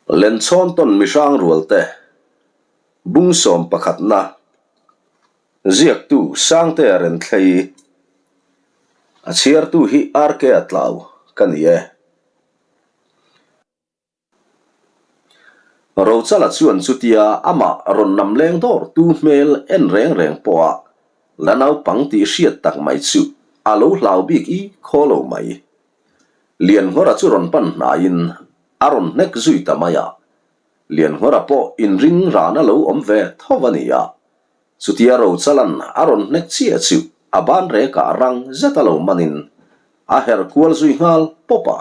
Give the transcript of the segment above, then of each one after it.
Lenchhawn tawn mihrang rualte bung sawm pakhatna ziaktu Sangtea Renthlei a chhiartu hi RK a tlau ka ni e. Rochala chuan chutia amah rawn nam leng dawr tu hmel en reng reng pawha la naupang tih hriat tak mai chu a lo hlau bik i khaw lo mai. Lianngawra chu rawn pan hnaiin a rawn hnek zui ta mai a, Lianngawra pawh inring ran a lo awm ve tho a ni a, chutia Rochalan a rawn hnek chiah chu a ban rekah rang zet a lo manin a her kual zui nghal pawp a,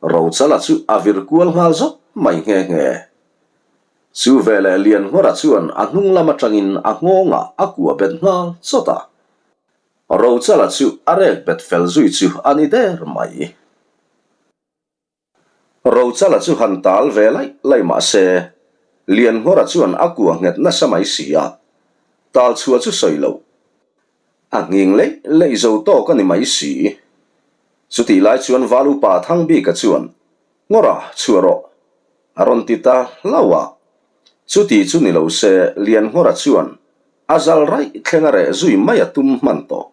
Rochala chu a vir kual nghal zawk mai nghe nghe. Chu veleh Lianngawra chuan a hnung lam atangin a nghawngah a kua bet nghal chawt a. Rochala chu a rek bet fel zui chu a ni der mai. Rochala chu han tal ve laih laih mah se, Lianngawra chuan a kua nghet nasa mai si a, tal chhuah chu sawi loh. A nghing leih leih zo tawk a ni mai si. Chutih lai chuan Val upa Thangbika chuan, Ngawra, chhuah rawh, a rawn ti ta hlauh a. Chuti chu ni lo se, Lianngawra chuan A zal raih thleng a reh zui mai a tum hman tawh.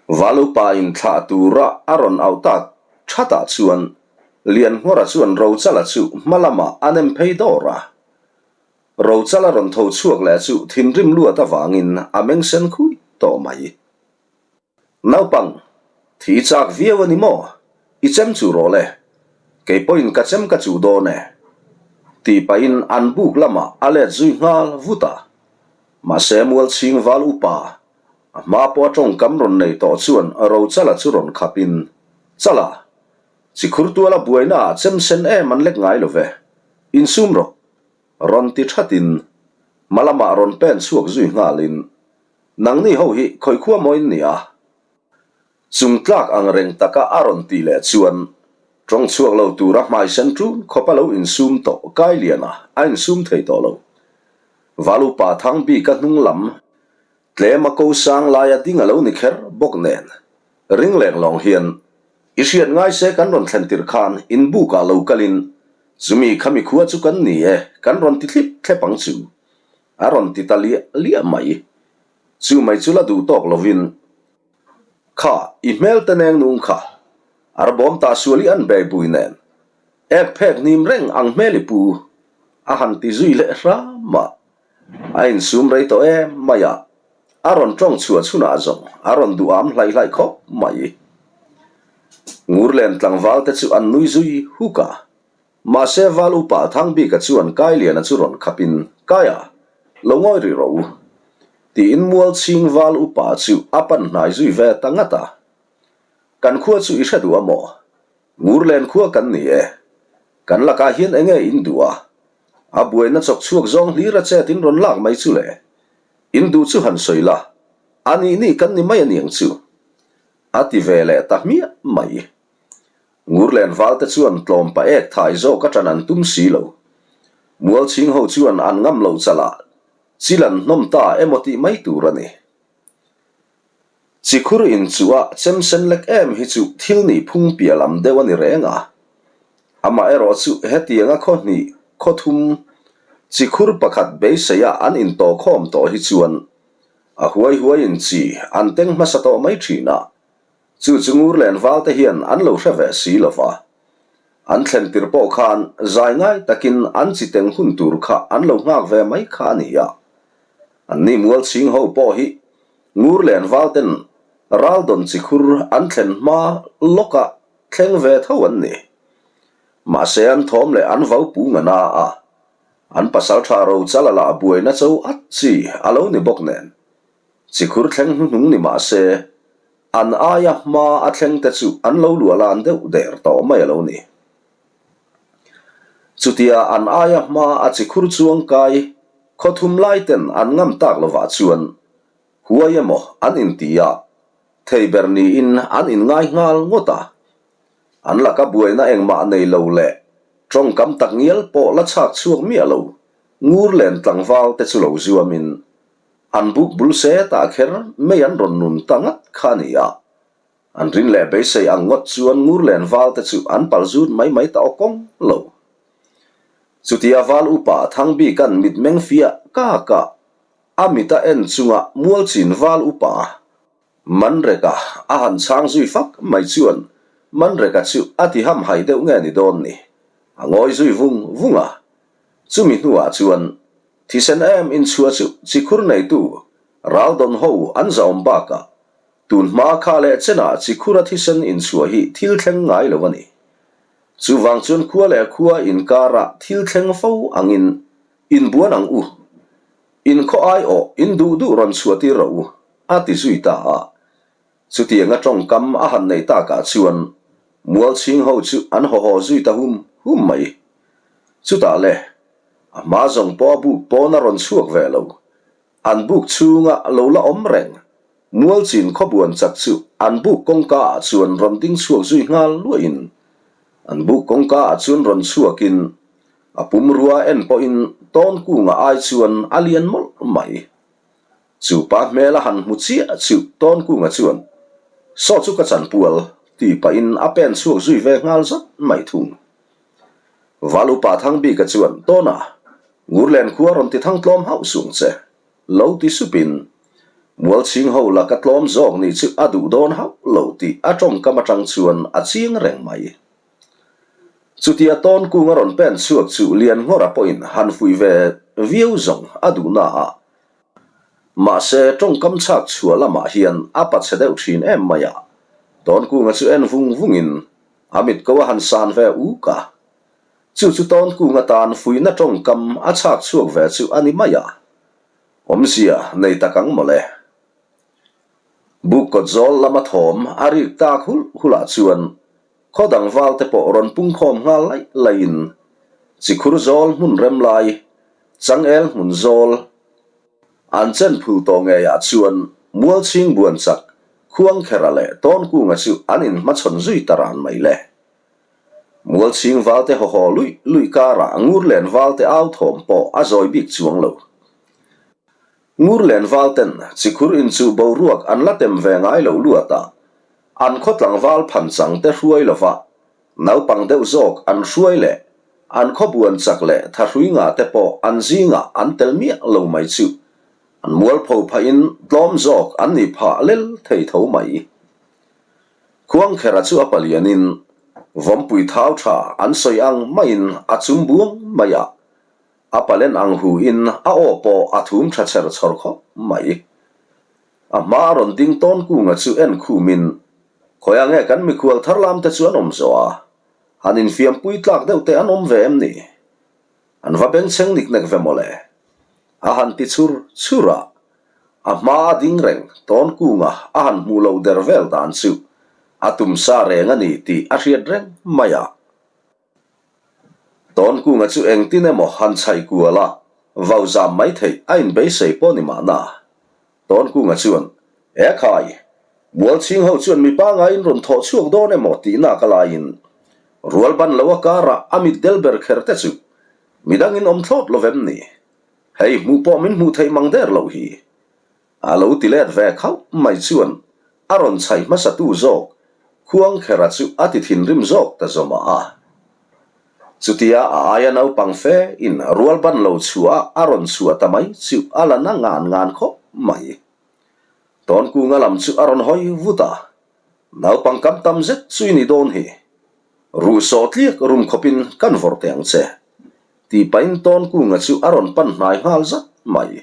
Valupa in thlah tura a rawn auh tak thatah chuan Lianngawra chuan Rochala chu hma lamah a nem phei dawr a. Rochala rawn tho chhuak leh chu thinrim luat avangin a meng sen khui tawh mai. Naupang, thi chak viau a ni maw? I chem chu rawh le. Kei pawhin ka chem ka chuh dawn e. Tih pahin an buk lamah a let zui nghal vut a. Mahse Mualchhing val upa, a hma pawh a tawngkam rawn nei tawh chuan Rochala chu rawn khapin, Chala, chikhur tuala buaina ah chem sen em an lek ngai lo ve. Insum rawh. Rawn ti thatin, hma lamah rawn pen chhuak zui nghalin, Nangni ho hi khawikhua maw in nia? Chung tlak ang reng taka a rawn tih leh chuan tawng chhuak lo tura hmai sen ṭun khawp a lo insum tawh Kailiana a insum thei tawh lo. Valupa thang bik a hnung lam tlem a ko sang laia ding a lo ni kher bawk nen ring leng lawng hian i hriat ngai se kan rawn thlen tirh khan in bukah lo kalin chumi khami khua chu kan ni e kan rawn ti thlip thlep ang chu. A rawn ti ta liah liah mai. Chu mai chu la duh tawk lovin, Kha, i hmel te neng nung kha, arbawm ta sual i an bei bui nen, ek phek hnim reng ang hmel i pu, a han ti zui leh hram a. A insum rei tawh em mai a, a rawn tawng chhuah chhunah zawng a rawn duh am hlaih hlaih khawp mai. Ngurlen tlangval te chu an nui zui huk a. Mahse Val upa Thangbika chuan Kailiana chu rawn khapin, Kaia, lo ngawi rih rawh u, tiin Mualchhing Val upa chu a pan hnai zui ve ta ngat a. Kan khua chu i hre duh a maw? Ngurlen khua kan ni e. Kan lakah hian enge in duh a? A buaina chawk chhuak zawng hlir a chet in rawn lak mai chu le. In duh chu han sawi la, a nih nih kan ni mai aniang chu. A ti ve leh ta hmiah mai. Ngurlen valte chuan tlawm pa ek thai zawk a ṭan an tum si lo. Mualchhing ho chuan an ngam loh chalah chil an hnawm ta emaw tih mai tur a ni. Chikhur inchuh a chem sen lek em hi chu thil nih phung piah lam deuh a ni reng a. Amaherawh chu hetianga khaw hnih, khaw thum, chikhur pakhat beiseia an intawhkhawm tawh hi chuan a huai huaiin chi an teng hmasa tawh mai ṭhin a. Chu chu Ngurlen valte hian an lo hre ve si lo va. An thlen tir pawh khan zai ngai takin an chi teng hun tur kha an lo nghak ve mai kha a ni a. Anni Mualchhing ho pawh hi Ngurlen valten Raldawn chikhur an thlen hma lawka thleng ve tho an ni. Mahse an thawm leh an vau pu nga na a, an pasaltha Rochala lah buaina cho at chi a lo ni bawk nen. Chikhur thleng hnuhnung ni mah se, an aia hma a thleng te chu an lo luah lan deuh der tawh mai a lo ni. Chutia an aia hma a chikhur chuang kai khaw thum lai ten an ngam tak lovah chuan huai emaw an inti a, thei ber niin an inngai nghal ngawt a. An laka buaina engmah nei lo leh tawngkam tak ngial pawh la chhak chhuak miah lo ngur len tlangval te chu lo zuamin An buk bul se tah kher mei an rawn nun ta ngat kha a ni a. An rin leh beisei ang ngawt chuan Ngurlen val te chu an pal zut mai mai ta awkawng lo. Chutia val upa Thangbika'n mitmeng fiah kak a, a mit a en chunga Mualchin val upa Manreka a han chhang zui fak mai chuan Manreka chu a ti hamhaih deuh nge ni dawn ni? A ngawi zui vung vung a. Chumi hnuah chuan thisen em inchhuah chu chikhur neitu Raldawn ho an zahawm bakah tun hma kha leh chenah chikhura thisen inchhuah hi thil thleng ngai lo a ni. Chuvang chuan khua leh khua inkarah thil thleng fo angin inbuan ang u. In khaw ai awh, in duh duh rawn chhuah tir rawh u, a ti zui ta a. Chutianga tawngkam a han neih takah chuan Mualchhing ho chu an haw haw zui ta hum hum mai. Chutah le, a hma zawng pawh a buk pawn a rawn chhuak ve lo. An buk chhunga lo la awm reng, Mualchin khawbuan chak chu an buk kawngka ah chuan rawn ding chhuak zui nghal luahin, an buk kawngka ah chuan rawn chhuakin A pumrua en pawhin Tawnkunga ai chuan a lian mawlh mai. Chu pa hmel a han hmu chiah chu Tawnkunga chuan, Saw chu ka chanpual, ti pahin a pen chhuak zui ve nghal zat mai thung. Val upa Thangbika chuan, Tawna, Ngurlen khua rawn ti thang tlawm hauh sung che, lo ti supin, Mualchhing ho laka tlawm zawk nih chu a duh dawn hauh lo tih a tawngkam atang chuan a chiang reng mai. Chutia tawn kung a rawn pen chhuak chu Lianngawra pawhin han fuih ve viau zawng a duh na a. Mahse, tawngkam chhak chhuah lamah hian a pachhe deuh thin em mai a. Tawn kunga chu en vung vungin a mit ko a han san ve uk a. Chu chu tawn kung atan fuihna tawngkam a chhak chhuak ve chu a ni mai a. Awmzia nei tak ang mawle. Buk kawt zawl lama thawm a rik tak hulh hulhah chuan Khaw dang val te pawh rawn pungkhawm nghal laih laihin chikhur zawl hmun rem lai, changel hmun zawl an chen phul tawh ngeiah chuan Mualchhing buan chak Khuangkhera leh Tawnkunga chu an inhmachhawn zui ta ran mai le. Mualchhing val te haw haw luih luih karah Ngurlen val te au thawm pawh a zawi bik chuang lo. Ngurlen val ten chikhur inchuh boruak an la tem ve ngai lo luat a, An khaw tlangval phanchang te hruai lova naupang deuh zawk an hruai leh an khaw buan chak leh thahrui ngah te pawh an zingah an tel miah lo mai chu an mualpho phahin tlawm zawk an ni phah lel thei tho mai. Khuangkhera chu a palianin vawmpui thau tha an sawi ang maiin a chum buang mai a, a palen ang hu in a aw pawh a thum tha chher chhawr khawp mai. A hma a rawn ding tawn kunga chu en khumin, Khawiah nge kan mikhual thar lam te chu an awm zawh a? Han infiampui tlak deuh te an awm ve em ni? An va bengchheng nik nek ve mawle. A han ti chhur chhur a. A hma a ding reng tawn kunga a han hmuh loh der vel dan chu a tum sa reng a ni tih a hriat reng mai a. Tawnkunga chu engtin emaw han chhaih kual a, vau zam mai theih a inbeisei pawh ni mahna. Tawnkunga chuan, E khai, Mualchhing ho chuan mi pangaiin rawn thawh chhuak dawn emaw tih nak a laiin, rual ban lo a karah a mit del ber kher te chu midangin awm thlawt lo vem ni? Hei hmuh pawh min hmuh theih mang der loh hi. A lo ti let ve khauh mai chuan a rawn chhaih hmasatu zawk Khuangkhera chu a ti thinrim zawk ta zawmah a. Chutia a aia naupang fe in rual ban lo chhuah a rawn chhuah ta mai chu a la na ngan ngan khawp mai. Tawnkunga lam chu a rawn hawi vut a, Naupang kam tam zet chu i ni dawn hi. Ruh sawh tliak rum khawpin kan vawrh teh ang che. Tih pahin Tawnkunga chu a rawn pan hnai nghal zat mai.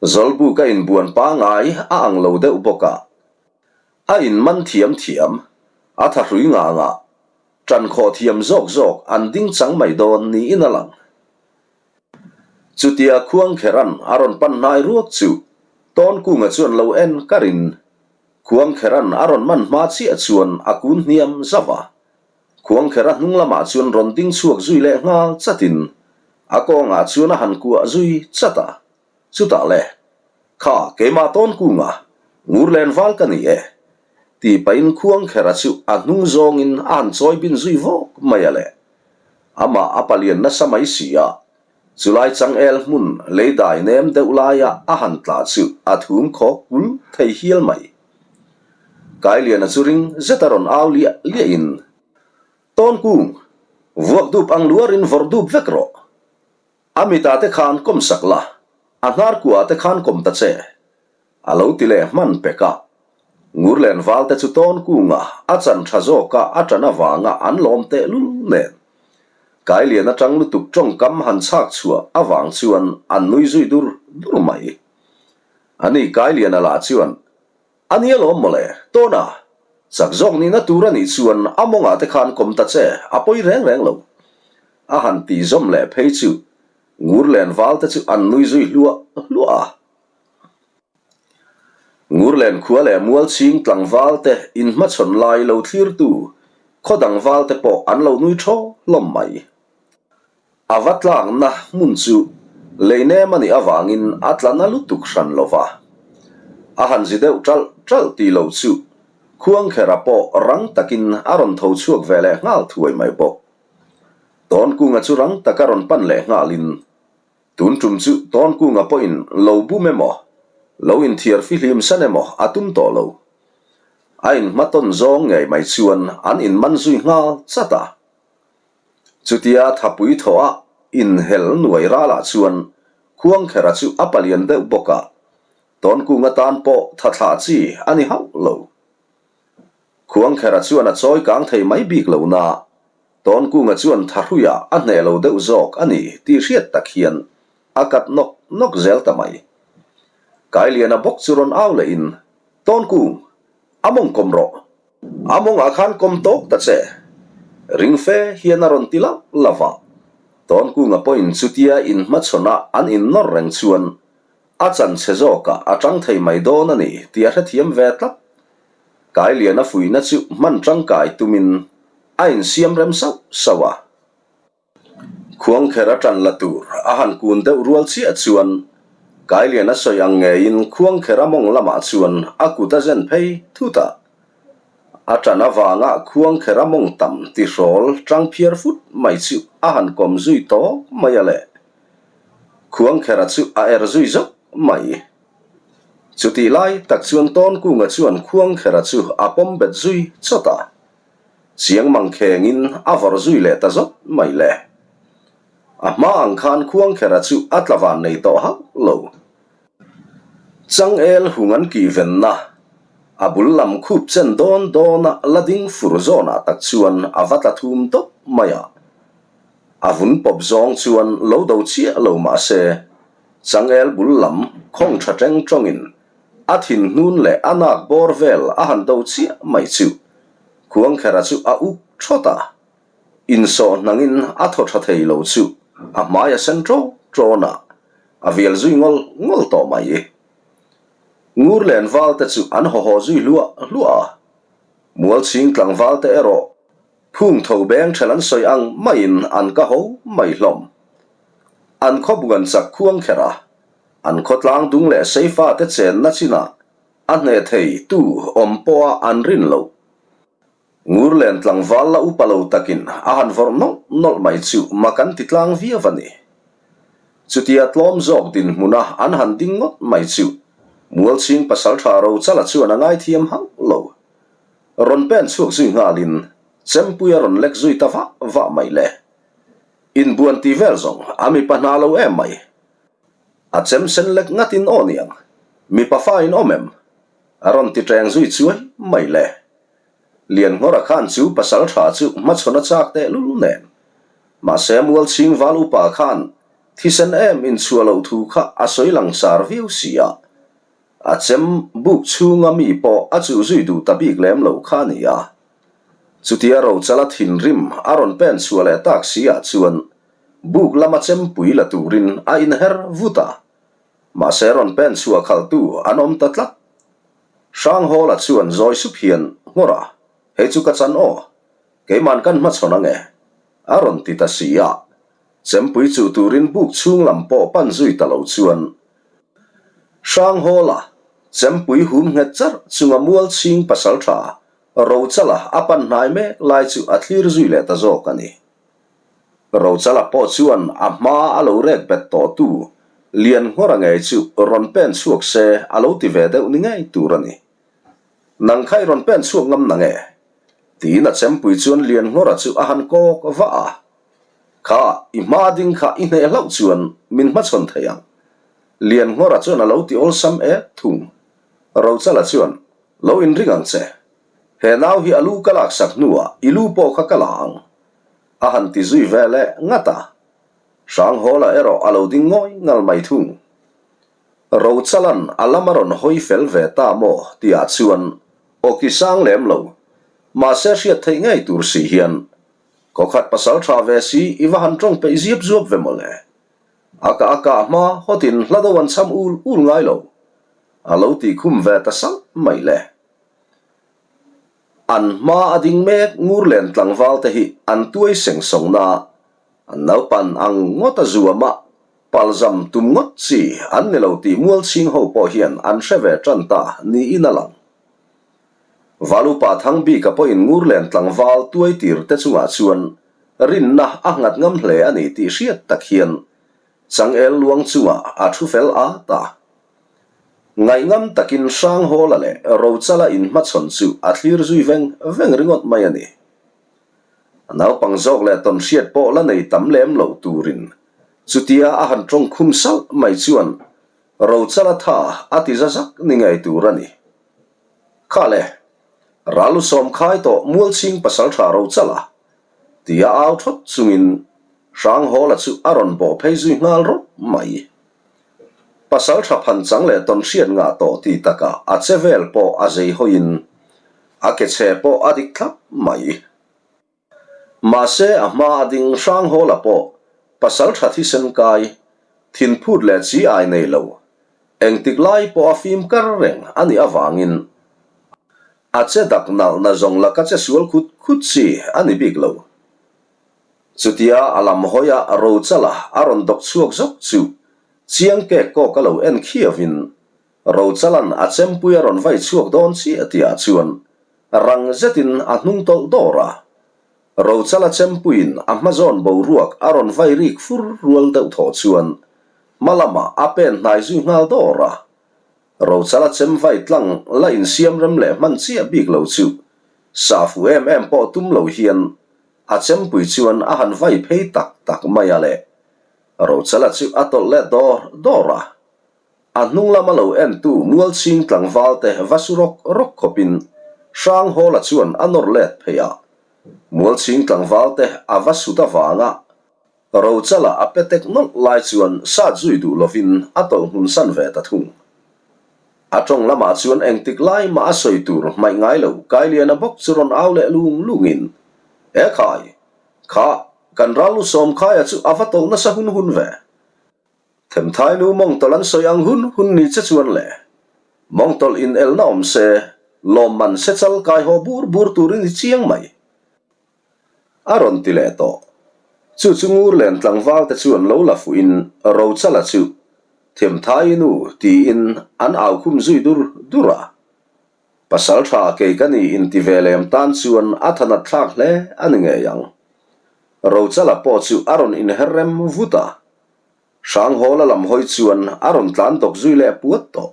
Zawlbuk a inbuan pangai a ang lo deuh bawk a, a inman thiam thiam, a thahrui ngah ngah, ṭan khawh thiam zawk zawk an ding chang mai dawn niin a lang. Chutia Khuangkheran a rawn pan hnai ruak chu Tawnkunga chuan lo en karin Khuangkheran a rawn man hma chiah chuan a kun hniam zauh a, Khuangkhera hnung lamah chuan rawn ding chhuak zui leh nghal chatin a kawngah chuan a han kuah zui chat a. Chutah le, Kha, keimah tawn kunga, Ngurlen val ka ni e, tih pahin Khuangkhera chu a hnung zawngin a han chawi bin zui vawk mai a le. Amah a palian nasa mai si a, chulai changel hmun lei dai nem deuh laia a han tla chu a thum khawk kul thei hial mai. Kailiana chu ring zeta rawn au liah liahin, Tawnkung, vuak dup ang luarin vawrh dup vek rawh. A mitah te khan kawm sak la, a hnar kuah te khan kawm ta che. A lo ti leh hman pek a. Ngurlen valte chu Tawnkunga a chan tha zawka a tan avanga an lawm tehlul nen. Kailian atang lutuk tawngkam han chhak chhuah avang chuan an nui zui dur dur mai. Ani Kailiana lah chuan A ni alawm mawle, Tawna, chak zawk nihna tur a nih chuan a mawngah te khan kawm ta che, a pawi reng reng lo. A han tih zawm leh phei chu Ngurlen valte chu an nui zui hluah hluah a. Ngurlen khua leh Mualchhing tlangval te inhmachhawn lai lo thlirtu khaw dang valte pawh an lo nui thaw hlawm mai. A va tlakna hmun chu leinem a nih avangin a tla na lutuk hran lo va. A han zi deuh ṭalh ṭalh tih lo chu Khuangkhera pawh rang takin a rawn tho chhuak ve leh nghal thuai mai bawk. Tawnkunga chu rang taka rawn pan leh nghalin Tun tum chu Tawnkunga pawhin lo bum emaw, lo inthiar fihlim san emaw a tum tawh lo. A inhmatawn zawng ngei mai chuan an inman zui nghal chat a. Chutia thapui thawh a inhel nuai ralah chuan Khuangkhera chu a palian deuh bawk a, Tawnkunga tan pawh tha thlah chi a ni hauh lo. Khuangkhera chuan a chawi kang thei mai bik lo na, Tawnkunga chuan thahruiah a hneh lo deuh zawk a ni tih hriat tak hian a kat nawk nawk zel ta mai. Kailiana bawk chu rawn au lehin, Tawnkung, a mawng kawm rawh! A mawngah khan kawm tawk ta che! Ring fe hian a rawn ti lauh lauh a. Tawnkunga pawhin chutia inhmachhawnah an innawr reng chuan a chanchhe zawkah a tang thei mai dawn a ni tih a hrethiam ve tlat. Kailiana fuihna chu hman tangkai tumin a insiam rem sauh sauh a. Khuangkher a tan la tur a han kun deuh rual chiah chuan Kailian a sawi ang ngeiin Khuangkher a mawng lamah chuan a kut a zen phei thut a. A tan avanga Khuangkher a mawng tam tihrawl tang phiar fut mai chu a han kawm zui tawk mai a le. Khuangkhera chu a er zui zawk mai. Chutih lai tak chuan Tawnkunga chuan Khuangkhera chu a pawm bet zui chawt a. Chiang mang khengin a vawrh zui leh ta zawt mai le. A hma ang khan Khuangkhera chu a tla van nei tawh hauh lo. Changel hung an kih venna, a bul lam khup chen dawn dawna la ding fur zawnah tak chuan a va tla thum tawp mai a. A vun pawp zawng chuan lo do chiah lo mah se, changel bul lam khawng tha teng tawngin A thinhnun leh a nak bawr vel a han do chiah mai chu Khuangkhera chu a uk thawt a, insawh hnangin a thaw tha thei lo chu a hmai a sen ṭawn ṭawn a, a vial zui ngawl ngawl tawh mai. Ngurlen valte chu an haw haw zui hluah hluah a, Mualchhing tlangvalte erawh phung tho beng ṭhel an sawi ang maiin an ka ho mai hlawm. An khawbuan chak Khuangkhera An khawtlang dung leh Seifa te chenna chinah a hneh thei tu awm pawha an rin loh. Ngurlen tlangval la upa lo takin a han vawrh nawlh nawlh mai chu mak an ti tlang viau a ni. Chutia tlawm zawk dinhmuna an han ding ngawt mai chu Mualchhing pasaltha Rochala chuan a ngaithiam hauh lo. Rawn pen chhuak zui nghalin Chempui a rawn lek zui ta vah vah mai le. Inbuan tih vel zawng a mipa hna lo em mai. A chem sen lek ngat in aw niang, mipa fa in awm em? A rawn ti ṭeng zui chuai mai le. Lianngawra khan chu pasal ṭha chu hmachhawn a chak teh lul nen. Mahse Mualchhing val upa khan thisen em inchhuah loh thu kha a sawi langsar viau si a. A chem buk chhunga mi pawh a chuh zui duh ta bik lem lo kha a ni a. Chutia Rochala thinrim a rawn pen chhuah leh tak si ah chuan Buk lama chempui la turin a inher vut a, mahse rawn pen chhuah khalhtu an awm ta tlat. Hranghawla chuan zawi sup hian, Nghawra, hei chu ka chan aw, keiman kan hmachhawn ange, a rawn ti ta si a. Chempui chuh turin buk chhung lam pawh pan zui ta lo chuan Hranghawla chempui hum nghet charh chunga mual chhing pasaltha Rochala a pan hnai mek lai chu a thlir zui leh ta zawk a ni. Rochala pawh chuan a hma a lo rek bet tawh tu Lianngawra ngei chu rawn pen chhuak se a lo ti ve deuh ni ngei tur a ni. Nang kha i rawn pen chhuak ngam nang e? Tiin a chempui chuan Lianngawra chu a han kawk vah a. Kha, i hma ding kha i hneh hlauh chuan min hmachhawn thei ang. Lianngawra chuan a lo ti awlsam et thung. Rochala chuan, Lo inring ang che. He nau hi a lu ka laksak hnuah i lu pawh kha ka la ang. A han ti zui ve leh ngat a. Hranghawla erawh a lo ding ngawi ngal mai thung. Rochalan a lam a rawn hawi fel ve ta maw tihah chuan awki sang lem lo, mahse hriat theih ngei tur si hian, Kawkhat pasal tha ve si i va han tawng peih ziap zuap ve mawle. A kah a kah hma hawtin hla do an cham ul ul ngai lo. A lo tih khum ve ta salh mai le. An hma a ding mek ngur len tlangval te hi an tuai seng sawng na, an naupan ang ngawt a zuam a, Palzam tum ngawt chi an ni lo tih mualchhing ho pawh hian an hre ve tan ta niin a lang. Valupa Thangbika pawhin Ngurlen tlangval tuai tir te chungah chuan rinna a nghat ngam hle a ni tih hriat tak hian changel luang chungah a thu fel at a. Ngaihngam takin Hranghawla leh Rochala inhmachhawn chu a thlir zui veng veng ringawt mai a ni. A naupang zawk leh tawnhriat pawh la nei tam lem loh turin chutia a han tawng khum salh mai chuan Rochala tha a ti za zak ni ngei tur a ni. Kha le, ral u sawm khai tawh Mualchhing pasaltha Rochala tia au thawt chungin Hranghawla chu a rawn bawh phei zui nghal rawp mai. Pasaltha phanchang leh tawnhriat ngah tawh ti takah a che vel pawh a zei hawiin a ke chhe pawh a dik thlap mai. Mahse a hma a ding Hranghawla pawh pasaltha thisen kai, thinphut leh chi ai nei lo, engtik lai pawh a fim kar reng a nih avangin a che dak nalhna zawng laka che sual khut khut chi a ni bik lo. Chutia a lam hawia Rochala a rawn dawk chhuak zawk chu chiang kek kawk a lo en khiavin Rochalan a chempui a rawn vai chhuak dawn chiah tihah chuan rang zetin a hnung tawlh dawr a. Rochala chempuiin a hmazawn boruak a rawn vai rik fur rual deuh thaw chuan hma lamah a pen hnai zui nghal dawr a. Rochala chem vai tlang la insiam rem leh hman chiah bik lo chu sa fu em em pawh tum lo hian A chempui chuan a han vai phei tak tak mai a le. Rochala chu a tawlh leh dawr dawr a. A hnung lama lo entu Mualchhing tlangval te va su rawk rawk khawpin Hranghawla chuan a nawr let phei a. Mualchhing tlangval te a va sut avanga Rochala a pe tek nawlh lai chuan sat zui duh lovin a tawlh hmun san ve ta thung. A tawng lamah chuan engtik lai mah a sawi tur hmaih ngai lo Kailiana bawk chu rawn au leh lung lungin, E khai, kha kan ral lu sawm khaia chu a va tawlh nasa hun hun ve. Themthai nu mawngtawlh an sawi ang hun hun ni che chuan le. Mawngtawlh in elna awm se, lawmman se chal kai haw bur bur turin i chiang mai. A rawn ti leh tawh. Chu chu Ngurlen tlangval te chuan lo la fuhin Rochala chu Themthai nu tiin an au khum zui dur dur a. Pasal tha kei ka ni inti ve lem tan chuan a thanat thlak hle a ni ngei ang. Rochala pawh chu a rawn inher rem vut a. Hranghawla lam hawi chuan a rawn tlan dawk zui leh puat tawh.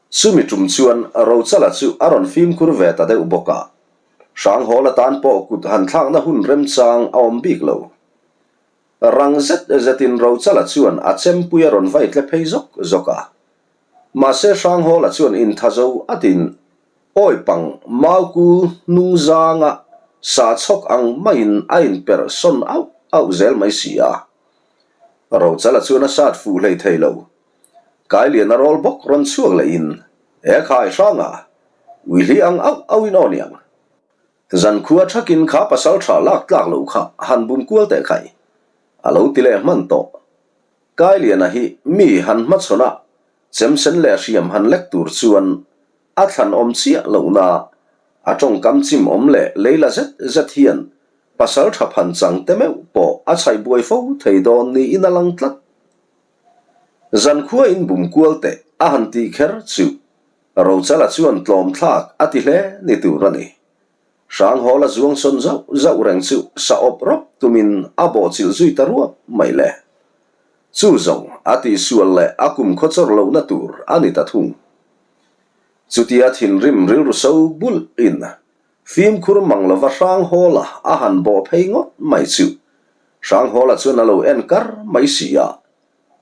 Chumi tum chuan Rochala chu a rawn fimkhur ve ta deuh bawk a. Hranghawla tan pawh kut han thlakna hun remchang a awm bik lo. Rang zet zetin Rochala chuan a chempui a rawn vai tle phei zawk zawk a. Mahse Hranghawla chuan inthazo atin awi pang maukul hnung zanga sa chhawk ang maiin a inperh sawn auh auh zel mai si a. Rochala chuan a sat fuh hlei thei lo. Kailian a rawl bawk rawn chhuak lehin, He khai hranga, ui hli ang auh auhin aw niang. Zankhua thakin kha pasal tha lak tlak lo kha han bum kual teh khai, a lo ti leh hman tawh. Kailiana hi mi han hmachhawn a, chemsen leh hriam han lek tur chuan a thlan awm chiah lohna a tawngkam chim awm leh leila zet zet hian pasal tha phan chang te meuh pawh a chhaih buai fo thei dawn niin a lang tlat. Zankhua in bum kual teh a han tih kher chu Rochala chuan tlawm thlak a ti hle ni tur a ni. Hranghawla zuang sawn zauh zauh reng chu sa awp rawp tumin a bawhchilh zui ta ruap mai le. Chu zawng a tihsual leh a kum khaw chawr lohna tur a ni ta thung. Chutia thinrim rilru so bulh in fimkhur mang lova Hranghawla a han bawh phei ngawt mai chu Hranghawla chuan a lo en kar mai si a.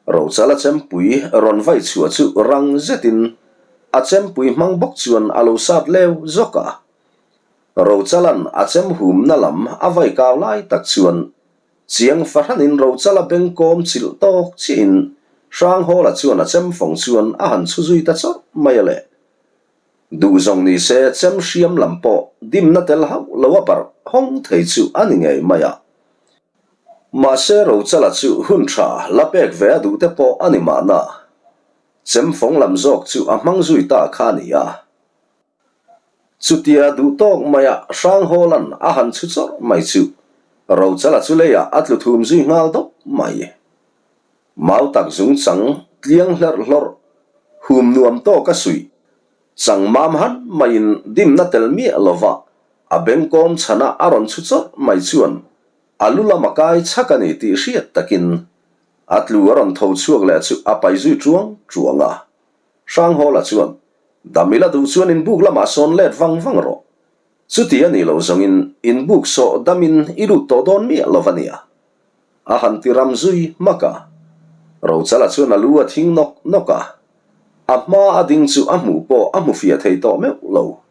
Rochala chempui rawn vai chhuah chu rang zetin a chempui hmang bawk chuan a lo sat leu zawk a. Rochalan a chem humna lam a vai kau lai tak chuan Chiang fahranin Rochala beng kawm chilh tawk chiahin Hranghawla chuan a chem fawng chuan a han chhu zui ta chawrh mai a le. Duh zawng ni se chem hriam lam pawh dimna tel hauh lo a barh hawng thei chu a ni ngei mai a. Mahse Rochala chu hun tha la pek ve a duh te pawh a ni mahna. Chem fawng lam zawk chu a hmang zui ta kha a ni a. Chutia duh tawk maia Hranghawla'n a han chhu chawrh mai chu Rochala chu leiah a tlu thum zui nghal dawp mai. Mau tak zung chang tliang hlerh hlawrh hum nuam tawk a suih chang mam han maiin dimna tel miah lova a bengkawm chhana a rawn chhu chawrh mai chuan a lu lam a kai chhak a ni tih hriat takin a tlu a rawn tho chhuak leh chu a pai zui ṭuang ṭuang a. Hranghawla chuan, Damila duh chuan inbuk lamah sawn let vang vang rawh. Chuti a nih loh zawngin inbuk sawh damin i lut tawh dawn miah lo va nia. A han ti ram zui hmak a. Rochala chuan a lu a thing nawk nawk a. A hma a ding chu a hmuh pawh a hmu fiah thei tawh meuh lo.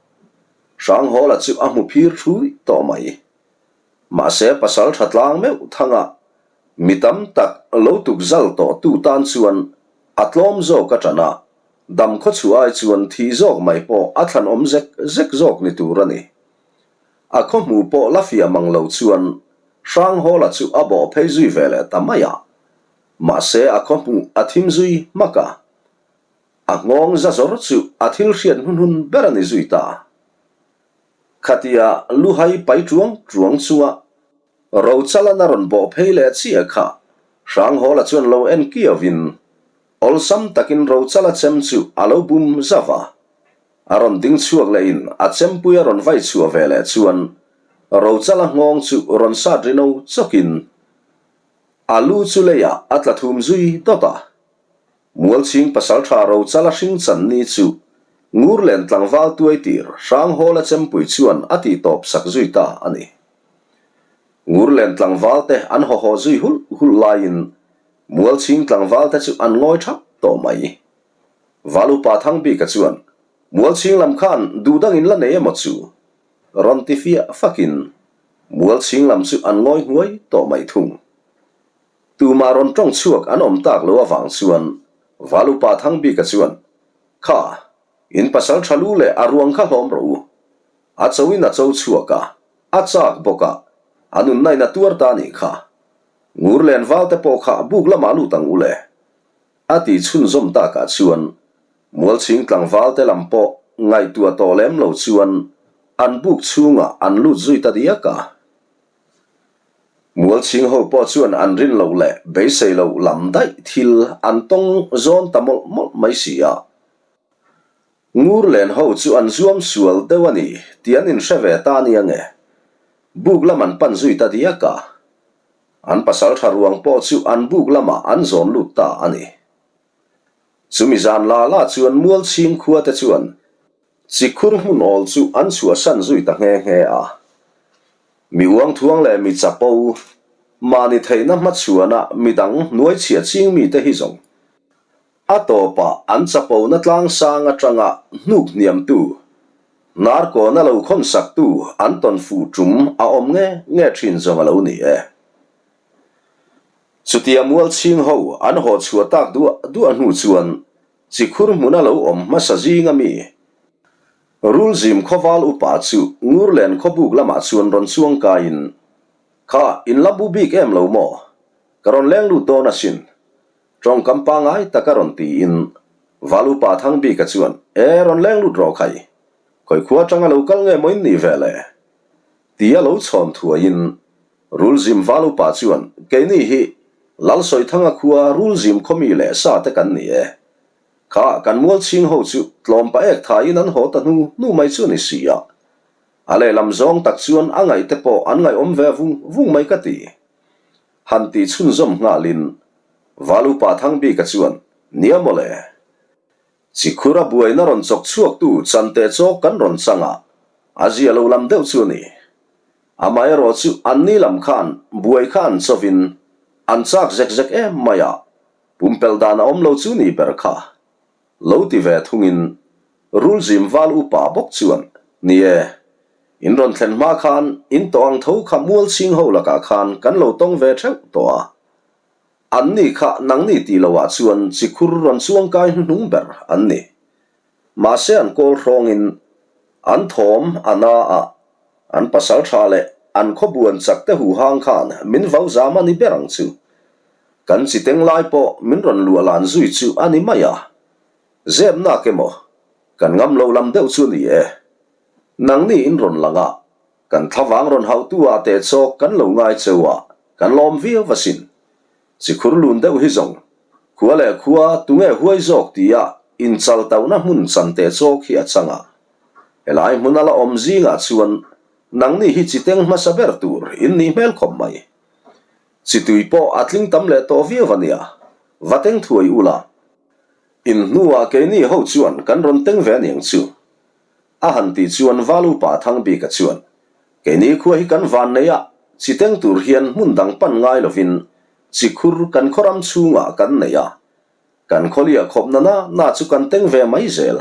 Hranghawla chu a hmu phir thui tawh mai. Mahse pasal tha tlang meuh thanga mi tam tak lo tuk zal tawh tu tan chuan A tlawm zawk a ṭan a, dam khawchhuah ai chuan thih zawk mai pawh a thlan awm zek zek zawk ni tur a ni. A khawhmu pawh la fiah mang lo chuan Hranghawla chu a bawh phei zui ve leh ta mai a, mahse a khawhmu a thim zui hmak a, a nghawng za zawr chu a thil hriat hnuhnun ber a ni zui ta. Khatia luhai pai ṭuang ṭuang chunga Rochalan a rawn bawh phei leh chiah kha Hranghawla chuan lo en kiauin awlsam takin Rochala chem chu a lo bum zauh a. A rawn ding chhuak lehin a chempui a rawn vai chhuah ve leh chuan Rochala nghawng chu rawn sat rino chawkin a lu chu leiah a tla thum zui dawt a. Mualchhing pasaltha Rochala hring chan ni chu Ngurlen tlangval tuai tir Hranghawla chempui chuan a tih tawp sak zui ta a ni. Ngurlen tlangval te an haw haw zui hulh hulh laiin Mualchhing tlangval te chu an ngawi thap tawh mai. Valupa Thangbika chuan, Mualchhing lam khan duh dangin la nei emaw chu? Rawn ti fiah fakin Mualchhing lam chu an ngawi hnuai tawh mai thung. Tumah rawn tawng chhuak an awm tak lo avang chuan Valupa Thangbika chuan, Kha, in pasal tha lu leh a ruang kha hlawm rawh u. A choin a cho chhuak a, a chak bawk a, a nunna in a tuar ta nih kha. Ngur len val te pawh kha buk lamah lut ang u le. A ti chhunzawm takah chuan Mualchhing tlangval te lam pawh ngaihtuah tawh lem lo chuan an buk chhungah an lut zui ta diak a. Mualchhing ho pawh chuan an rin loh leh beisei loh lam daih thil an tawng zawn ta mawlh mawlh mai si a. Ngur len ho chu an zuam sual deuh a ni tih an inhre ve ta ania nge. Buk lam an pan zui ta diak a. An pasal tha ruang pawh chu an buk lamah an zawn lut ta a ni. Chumi zan la la chuan Mualchhing khua te chuan Chikhur hmun awl chu an chhuahsan zui ta nghe nghe a. Mi uangthuang leh mi chapo, mahni theihna hmachhuana midang hnuaichhiah ching mite hi zawng A tawpah an chapona tlangsang atanga hnuk hniamtu, hnarkawna lo khawnsaktu an tawn fuh tum a awm nge nge thin zawng a lo ni e. Chutia Mualchhing ho an haw chhuah tak duah duah hnu chuan Chikhur hmuna lo awm hmasa zing ami Rulzim khawval upa chu Ngurlen khawbuk lamah chuan rawn chuang kaiin, Kha, in la bu bik em lo maw? Ka rawn leng lut dawn asin. Tawngkam pangai tak a rawn tiin Valupa Thangbika chuan, E, rawn leng lut rawh khai. Khawi khua atanga lo kal nge maw in nih ve le? Tia lo chhawn thuaiin Rulzim Valupa chuan, Keini hi Lalsawithanga khua Rulzim khawmi leh sa te kan ni e. Kha kan mualchhing ho chu tlawmpa ek thaiin an haw ta hnu hnu mai chu a ni si a. A lehlam zawng tak chuan a ngaih te pawh an ngaihawm ve vung vung mai ka ti. Han tih chhunzawm nghalin Valupa Thangbika chuan, Nia mawle. Chikhura buaina rawn chawk chhuaktu chante chawk kan rawn chang a, a zia lo lam deuh chu a ni. Amaherawh chu anni lam khan buai kha an chawin an chak zek zek em mai a, pumpelh dan a awm lo chu ni ber kha. Lo ti ve thungin Rulzim val upa bawk chuan, Ni e, in rawn thlen hma khan in tawh ang tho kha mualchhing ho lakah khan kan lo tawng ve theuh tawh a. Anni kha nangni tih loah chuan chikhur rawn chuangkai hnuhnung ber an ni. Mahse an kawl hrawngin an thawm a na a, an pasal tha leh an khawbuan chak te huhang khan min vau zam a ni ber ang chu. Kan chiteng lai pawh min rawn luah lan zui chu a ni mai a. Zep nak emaw, kan ngam lo lam deuh chu a ni e. Nangni in rawn lang a, Kan thlavang rawn hauhtu ah teh chawk kan lo ngai cheu a, kan lawm viau asin. Chikhur lun deuh hi zawng, khua leh khua tunge huai zawk tia inchal tauhna hmun chan teh chawk hi a chang a. Helai hmun a la awm zingah chuan nangni hi chiteng hmasa ber tur in nih hmel khawp mai. Chitui pawh a tling tam leh tawh viau a nia, va teng thuai ula. In hnuah keini ho chuan kan rawn teng ve aniang chu. A han tih chuan Valupa Thangbika chuan, Keini khua hi kan van nei a, chi teng tur hian hmun dang pan ngai lovin chi khur kan khaw ram chhungah kan nei a. Kan khawliah khawp na na na chu kan teng ve mai zel.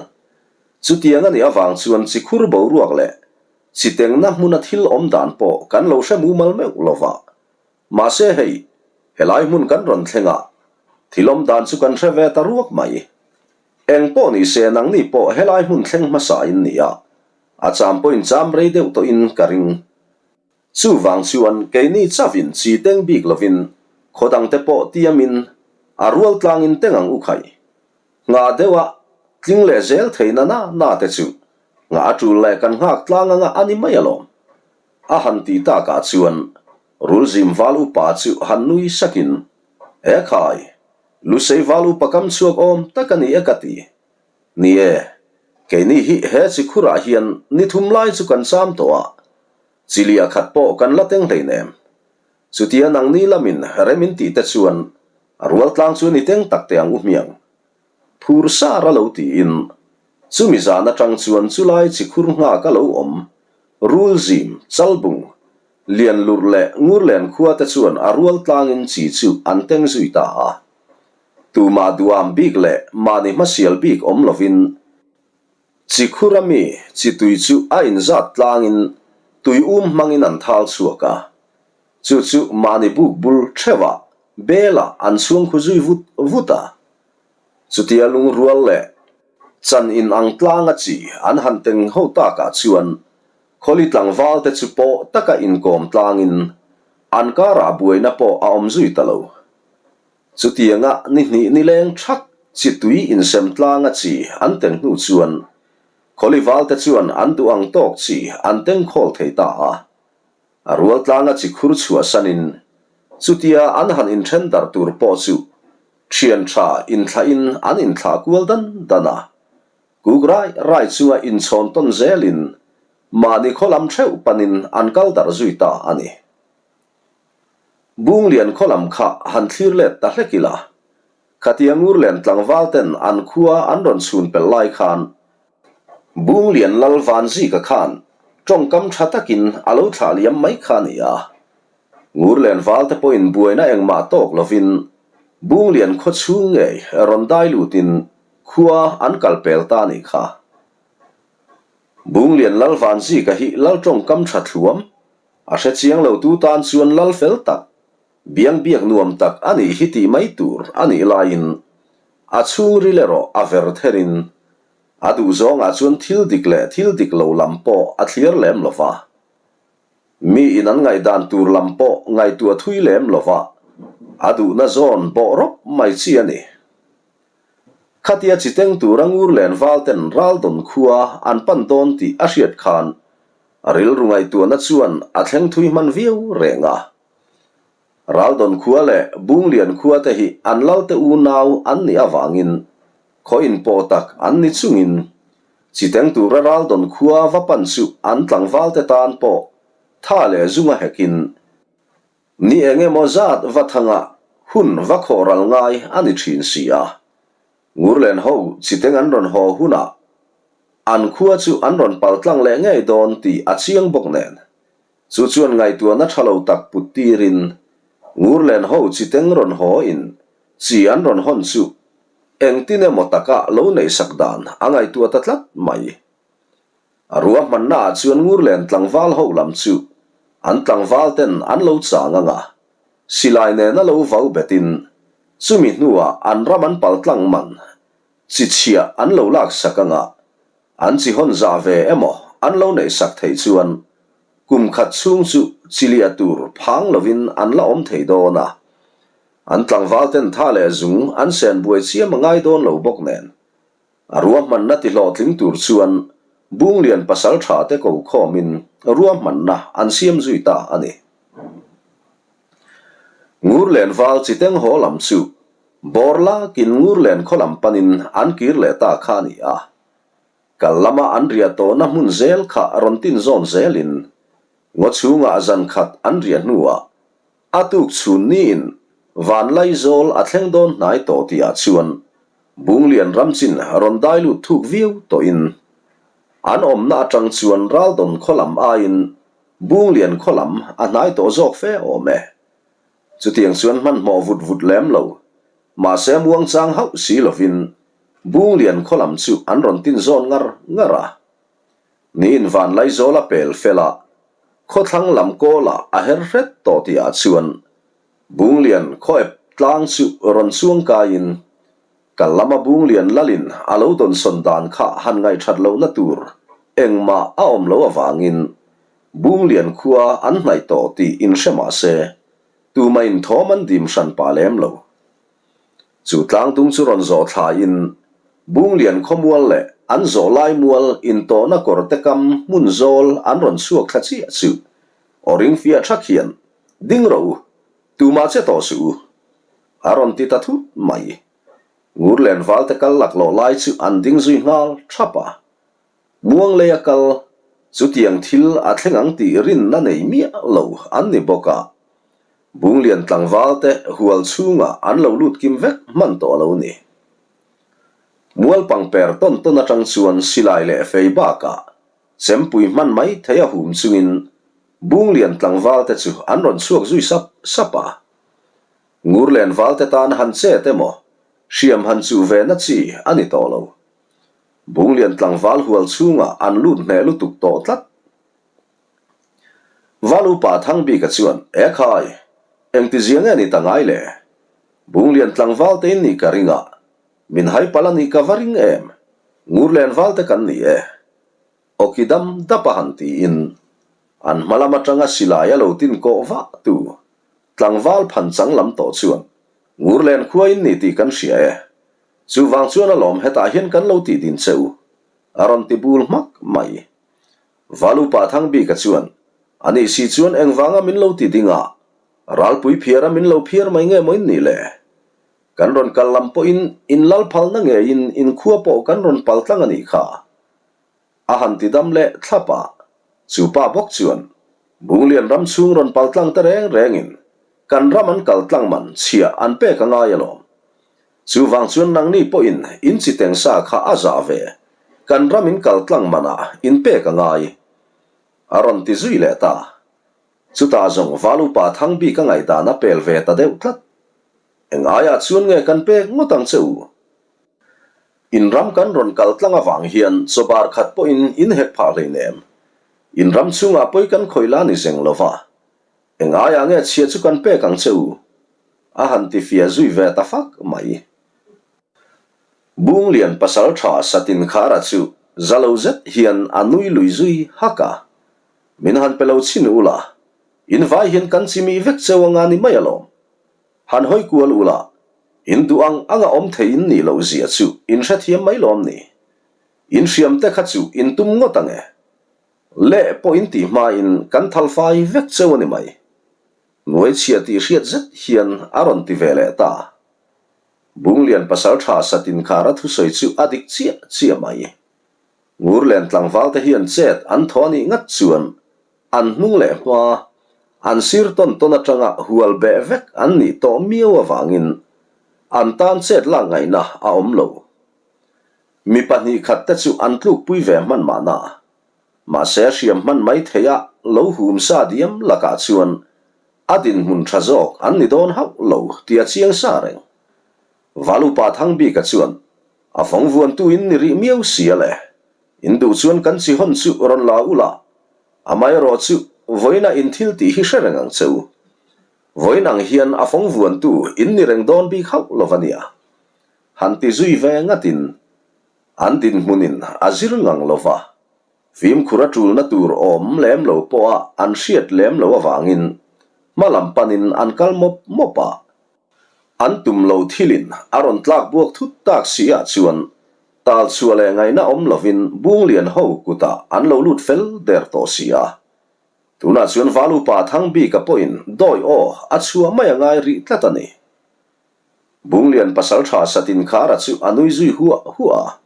Chutiang a nih avang chuan chi khur boruak leh chi tengna hmuna thil awm dan pawh kan lo hre mumal meuh lova. Mahse hei, helai hmun kan rawn thleng a, thil awm dan chu kan hre ve ta ruak mai. Eng pawh ni se nangni pawh helai hmun thleng hmasa in ni a, a cham pawhin cham rei deuh tawhin ka ring. Chuvang chuan keini chavin chi teng bik lovin khaw dangte pawh tiamin a rual tlangin teng ang u khai. Nghah deuha tling leh zel thei na na na te chu nghah a tul leh kan nghak tlang anga a ni mai alawm. A han ti takah chuan Rulzim val upa chu han nui sakin, E khai! Lusei val upa kam chhuak awm tak a ni e ka ti. Ni e, keini hi he chikhurah hian ni thum lai chu kan cham tawh a, chilia khat pawh kan la teng hleinem. Chutia nangni lamin rem in tih te chuan a rual tlang chu ni teng tak teh ang u hmiang. Phur sar a lo tiin chumi zan atang chuan chulai chikhur nghak a lo awm, Rulzim, Chalbung, Lianlurh leh Ngurlen khua te chuan a rual tlangin chi chu an teng zui ta a. Tumah duam bik leh mahni hmasial bik awm lovin chi khura mi chi tui chu a inzat tlangin tui um hmangin an thal chhuak a. Chu chu mahni buk bul theuhah belah an chhuang khu zui vut vut a. Chutia lungrual leh chan in ang tlanga chi an han teng ho takah chuan Khawli tlangval te chu pawh taka inkawm tlangin an karah buaina pawh a awm zui ta lo. Chutianga ni hnih ni leng thak chi tui insem tlanga chi an teng hnu chuan Khawli val te chuan an duh ang tawk chi an teng khawl thei ta a. A rual tlanga chi khur chhuahsanin chutia an han inthen darh tur pawh chu thian tha inthlahin an inthlah kual dan dan a. Kuk rai rai chunga inchhawn tawn zelin mahni khaw lam theuh panin an kal darh zui ta a ni. Bunglian khaw lam kha han thlir let ta hlek ila, khatia Ngurlen tlangval ten an khua an rawn chhun pelh lai khan Bunglian Lal Vanzika khan tawngkam tha takin a lo thlah liam mai kha a ni a. Ngurlen valte pawhin buaina engmah tawk lovin Bunglian khaw chhung ngei rawn dai lutin Khua an kal pel ta a nih kha. Bunglian Lal Vanzika hi Lal tawngkam tha thluam, a hre chiang lo tu tan chuan Lal fel tak, biang biak nuam tak a nih hi tih mai tur a nih laiin a chhungril erawh a ver therin a duhzawngah chuan thil dik leh thil dik lo lam pawh a thliar lem lo va. Mi in an ngaihdan tur lam pawh ngaihtuah thui lem lo va, a duhna zawn bawh rawp mai chi a ni. Khatia chi teng tura ngur len val ten Raldawn khua an pan dawn tih a hriat khan a rilru ngaihtuahna chuan a thleng thui hman viau reng a. Raldawn khua leh Bunglian khua te hi an lalte unau an nih avangin khaw inpawh tak an ni chungin chi teng tura Raldawn khua va pan chu an tlangval te tan pawh tha leh zunga hekin Ni eng emaw zat va thanga hun va khawh ral ngai a ni thin si a. Ngurlen ho chiteng an rawn haw hunah an khua chu an rawn paltlang leh ngei dawn tih a chiang bawk nen. Chu chuan ngaihtuahna tha lo tak put tirin Ngurlen ho chiteng rawn haw in chi an rawn hawn chu engtin emaw taka lo neihsak dan a ngaihtuah ta tlat mai. A ruahmanna ah chuan Ngurlen tlangval ho lam chu an tlangval ten an lo chang ang a, silai nena lo vau betin chumi hnuah an ram an paltlang man chi chhiah an lo laksak ang a, An chi hawn zah ve emaw an lo neihsak theih chuan kum khat chhung chu chi liah tur phang lovin an la awm thei dawn a. An tlangval ten tha leh zung an sen buai chiam a ngai dawn lo bawk nen. A ruahmanna ti hlawhtling tur chuan Bunglian pasal tha te ko khawmin ruahmanna an siam zui ta a ni. Ngurlen val chi teng haw lam chu bawr lakin Ngurlen khaw lam panin an kir leh ta kha a ni a. Kal lama an riah tawhna hmun zel kha rawn tin zawn zelin ngaw chhungah zan khat an riah hnuah a tuk chhun niin Vanlaizawl a thleng dawn hnai tawh tihah chuan Bunglian ramchin rawn dai lut thuk viau tawhin an awmna atang chuan Raldawn khaw lam aiin Bunglian khaw lam a hnai tawh zawk fe awm e. Chutiang chuan hmanhmawh vut vut lem lo Mahse muangchang hauh si lovin Bunglian khaw lam chu an rawn tin zawn ngar ngar a. Niin Vanlaizawl a pel fel a, khawthlang lam kawlah a her hret tawh tihah chuan Bunglian khaw ep tlang chu rawn chuang kaiin kal lama Bunglian lalin a lo dawnsawn dan kha han ngaihthat lohna tur engmah a awm lo avangin Bunglian khua an hnaih tawh tih inhre mahse Tuma inthawm an dim hran pah lem lo. Chu tlangdung chu rawn zawh thlaiin Bunglian khawmual leh an zawh lai mual intawhna kawr te kam hmun zawl an rawn chhuak thla chiah chu aw ring fiah thak hian, Ding rawh u, tumah che tawh suh u, a rawn ti ta thut mai. Ngurlen valte kal laklawh lai chu an ding zui nghal thap a. Muangleia kal, chutiang thil a thleng ang tih rinna nei miah lo an ni bawk a, Bunglian tlangvalte hual chhungah an lo lut kim vek hman tawh lo ni. Mualpang per tawn tawn atang chuan silai leh fei bakah chempui hman mai thei a hum chungin Bunglian tlangvalte chu an rawn chhuak zui sap sap a. Ngurlen valte tan han chet emaw hriam han chuh ve na chi a ni tawh lo. Bunglian tlangval hual chhungah an lut hneh lutuk tawh tlat. Val upa Thangbika chuan, E khai, engti zia nge ni ta ngai le? Bunglian tlangval te in nih ka ring a, min hai palh a nih ka va ring em? Ngurlen val te kan ni e. Awki dam dap a han tiin an hma lam atanga silai a lo tin kawh vah tu tlangval phan chang lam tawh chuan, Ngurlen khua in ni tih kan hria e. Chuvang chuan alawm hetah hian kan lo tih din che u, a rawn ti bul hmak mai. Valupa Thangbika chuan, A nih si chuan engvanga min lo ti ding a, ralpui phiara min lo phiar mai nge maw in nih le? Kan rawn kal lam pawhin in lal phalna ngeiin in khua pawh kan rawn pal tlang a nih kha. A han ti dam leh thlap a, chu pa bawk chuan, Bunglian ram chhung rawn pal tlang ta reng rengin kan ram an kal tlang man chhia an pek a ngai alawm. Chuvang chuan nangni pawhin in chi teng sa kha a zah ve, kan ram in kal tlang manah in pek a ngai. A rawn ti zui leh ta. Chutah zawng Val upa Thangbika ngaihdan a pel ve ta deuh tlat. Eng aiah chuan nge kan pek ngawt ang che u? In ram kan rawn kal tlang avang hian chaw bar khat pawhin in hek phah hleinem. In ram chhungah pawi kan khawih la ni zeng lova. Eng aiah nge chhia chu kan pek ang che u? A han ti fia zui ve ta fak mai. Bunglian pasal tha Satin Khara chu za lo zet hian a nui lui zui hak a. Min han pe lo chhin ula, in vai hian kan chimih vek cheu anga ni mai alawm. Han hawi kual ula, in duh ang anga awm thei in nih loh zia chu in hrethiam mai lawm ni? In hriam te kha chu in tum ngawt ang e. Leh pawh in tih hmain kan thal fai vek cheu a ni mai. Nuai chhia tih hriat zet hian a rawn ti ve leh ta. Bunglian pasal tha Satin Khara thusawi chu a dik chiah chiah mai. Ngurlen tlangval te hian chet an thaw a nih ngat chuan an hnung leh hma, an sir tawn tawn atanga hual beh vek an nih tawh miau avangin an tan chet lak ngaihna a awm lo. Mi 2 khat te chu an tlukpui ve hman mahna. Mahse hriam hman mai theia lo hum sa diam lakah chuan a dinhmun tha zawk an ni dawn hauh lo tih a chiang sa reng. Valupa Thangbika chuan a fawng vuantu in ni rih miau si a le. In duh chuan kan chi hawn chu rawn la ula, amaherawh chu vawiina in thil tih hi hre reng ang che u. Vawiin ang hian a fawng vuantu in ni reng dawn bik hauh lo va nia. Han ti zui ve ngatin an dinhmunin a zir ngang lo va, fimkhur a tulna tur awm lem lo pawha an hriat lem lo avangin hma lam panin an kal mawp mawp a. An tum lo thilin a rawn tlak buak thut tak si ah chuan tal chhuah leh ngaihna awm lovin Bunglian ho kutah an lo lut fel der tawh si a. Tunah chuan Valupa Thangbika pawhin dawi aw a chhuah mai a ngai rih tlat a ni. Bunglian pasaltha Satinkhara chu a nui zui huah huah a.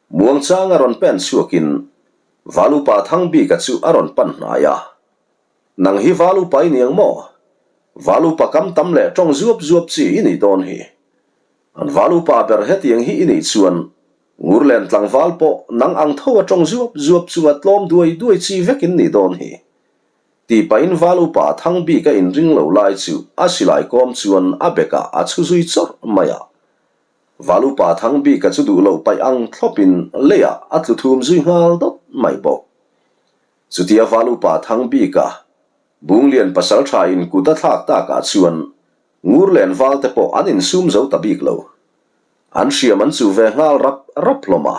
Muangchanga rawn pen chhuakin Valupa Thangbika chu a rawn pan hnai a. Nang hi Valupa i ni ang maw? Valupa kam tam leh tawng zuap zuap chi i nih dawn hi. An Valupa ber hetiang hi i nih chuan Ngurlen tlangval pawh nang ang tho a tawng zuap zuap chunga tlawm duai duai chi vek in nih dawn hi. Tih pahin val upa Thangbika inring lo lai chu a silai kawm chuan a bekah a chhu zui chawrh mai a. Val upa Thangbika chu duh loh paih ang thlawpin leiah a tlu thum zui nghal dawt mai bawk. Chutia val upa Thangbika Bunglian pasaltha in kut a thlak takah chuan Ngurlen val te pawh an insum zo ta bik lo. An hriam an chuh ve nghal rap rap hlawm a.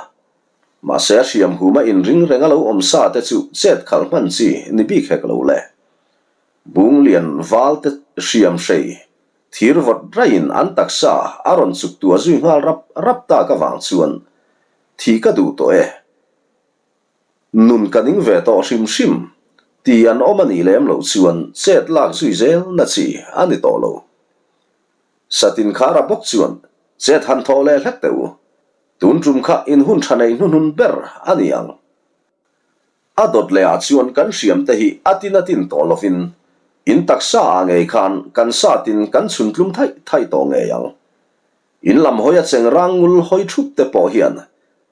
Mahse a hriam huma inring reng a lo awm sa te chu chet khalh hman chi ni bik hek lo le. Bunglian val te hriam hrei thir vawt raiin an taksa a rawn chuk tua zui nghal rap rap tak avang chuan thi ka duh tawh e. Nun ka ning ve tawh hrim hrim ti an awm a nih lem loh chuan chet lak zui zel na chi a ni tawh lo. Satin khara bawk chuan chet han thawh leh hlek teh u. Tun tum kha in hun tha nei hnuhnun ber a ni ang. A dawt leh ah chuan kan hriam te hi a tin a tin tawh lovin in taksa ah ngei khan kan satin kan chhun tlum thaih thaih tawh ngei ang. In lam hawi a cheng rang ngul hawi thup te pawh hian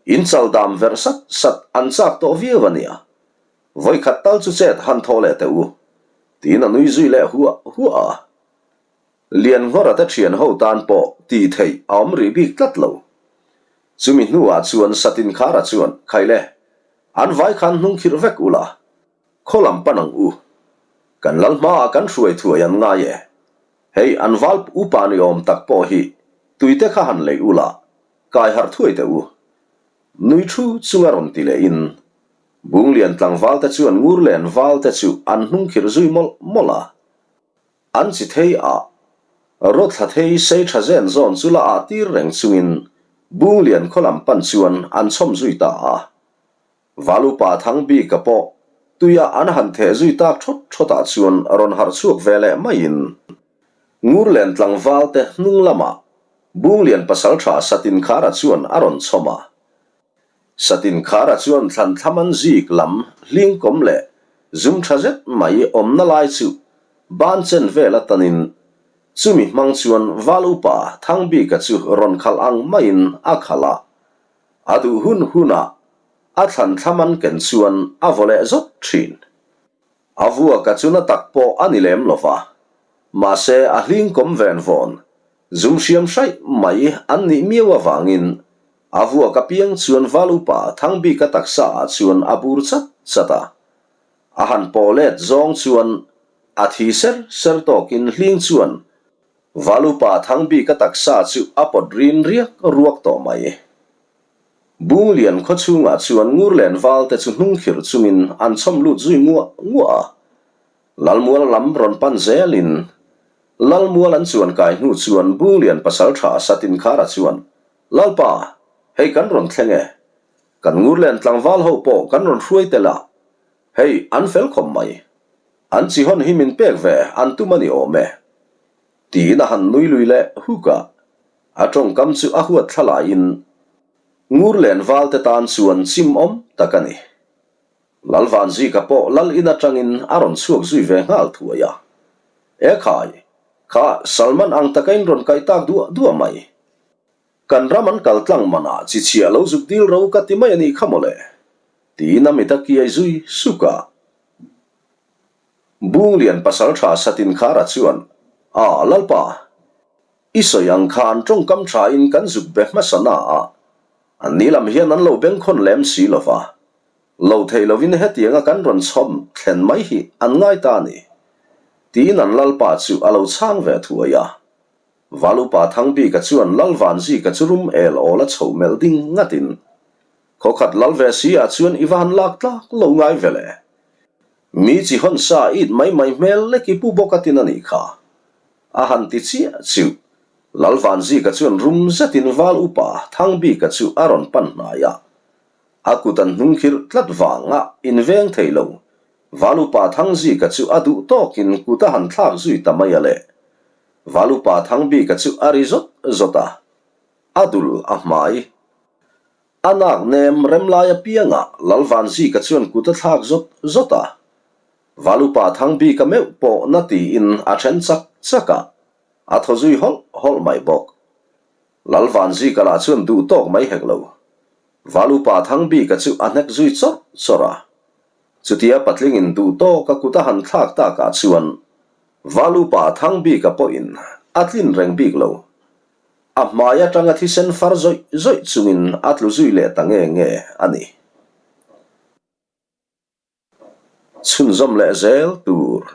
in chal dam verh sat sat an chak tawh viau a nia. Vawikhat tal chu chet han thaw leh teh u. Tiin a nui zui leh huah huah a. Lianngawra te thian ho tan pawh tih theih a awm rih bik tlat lo. Chumi hnuah chuan Satin Khara chuan, Khaile, an vai khan hnung khirh vek ula, khaw lam pan ang u. Kan lal hmaah kan hruai thuai an ngai e. Hei, an val upa ni awm tak pawh hi tuite kha han lei ula, kai harh thuai teh u. Nui thu chunga rawn ti lehin, Bunglian tlangval te chuan Ngurlen val te chu an hnung khirh zui mawlh mawlh a. An chi thei a, rawthla thei sei tha zen zawn chu la ah tir reng chungin Bunglian khaw lam pan chuan an chhawm zui ta a. Valupa Thangbika pawh tuia an han theh zui tak thawt thawtah chuan rawn harh chhuak ve leh maiin Ngurlen tlangval te hnung lamah Bunglian pasaltha Satinkhara chuan a rawn chhawm a. Satin Khara chuan thlan thlaman zik lam hling kawm leh zum tha zet mai awmna lai chu ban chen vel atanin chumi hmang chuan Val Upa Thangbika chu rawn khalh ang maiin a khalh a. A duh hun hunah a thlan thlaman ken chuan a vaw leh zawt thin. A vuaka chu na tak pawh a ni lem lo va, mahse a hling kawm ven vawn, zum hriam hraih mai an nih miau avangin a vuak apiang chuan Val Upa Thangbika taksa ah chuan a bur chat chat a. A han pawh let zawng chuan a thi ser ser tawkin hling chuan Val Upa Thangbika taksa chu a pawt rin riak ruak tawh mai. Bunglian khaw chhungah chuan Ngurlen valte chu hnung khirh chungin an chhawm lut zui nguah nguah a. Lalmual lam rawn pan zelin Lalmual an chuan kai hnu chuan Bunglian pasaltha Satinkhara chuan, Lalpa, hei kan rawn thleng e. Kan Ngurlen tlangval ho pawh kan rawn hruai tel a, hei an fel khawp mai. An chi hawn hi min pek ve an tum a ni awm e. Tiin a han nui lui leh huk a. A tawngkam chu a huat thla laiin Ngurlen valte tan chuan chim awm tak a ni. Lalvanzika pawh lal in atangin a rawn chhuak zui ve nghal thuai a. E khai, kha Salman ang taka in rawn kaih tak duah duah mai. Kan ram an kal tlang manah chi chhiah lo zuk dil ro ka ti mai a nih kha mawle, tiin a mit a kiai zui suk a. Bunglian pasaltha Satinkhara chuan, A, Lalpa, i sawi ang khan tawngkam thain kan zuk be hmasa na a, anni lam hian an lo bengkhawn lem si lo va, lo theih lovin hetianga kan rawn chhawm thlen mai hi an ngai ta a ni, tiin an Lalpa chu a lo chhang ve thuai a. Valupa Thangbika chuan Lal Vanzika chu rum el awl a chho melh ding ngatin, Khawkhat lal ve si ah chuan i va han lak tlak lo ngai ve le. Mi chi hawn sa it mai mai hmel lek i pu bawk a tin a nih kha. A han ti chiah chiuh. Lal Vanzika chuan rum zetin Val Upa Thangbika chu a rawn pan hnai a. A kut an hnung khirh tlat vanga inveng thei lo. Val Upa Thangzika chu a duh tawkin kut a han thlak zui ta mai a le. Valupa Thangbika chu a ri zawt zawt a, a dul a hmai. A nak nem rem lai apiangah Lalvanzika chuan kut a thlak zawt zawt a, Valupa Thangbika meuh pawh na tiin a then chak chak a, a thaw zui hawlh hawlh mai bawk. Lalvanzika lah chuan duh tawk mai hek lo. Valupa Thangbika chu a hnek zui chawrh chawrh a, chutia patlingin duh tawk a kut a han thlak takah chuan Valupa Thangbika pawhin a tlin reng bik lo. A hmai atanga thisen far zawih zawih chungin a tlu zui leh ta nge nge a ni. Chhunzawm leh zel tur.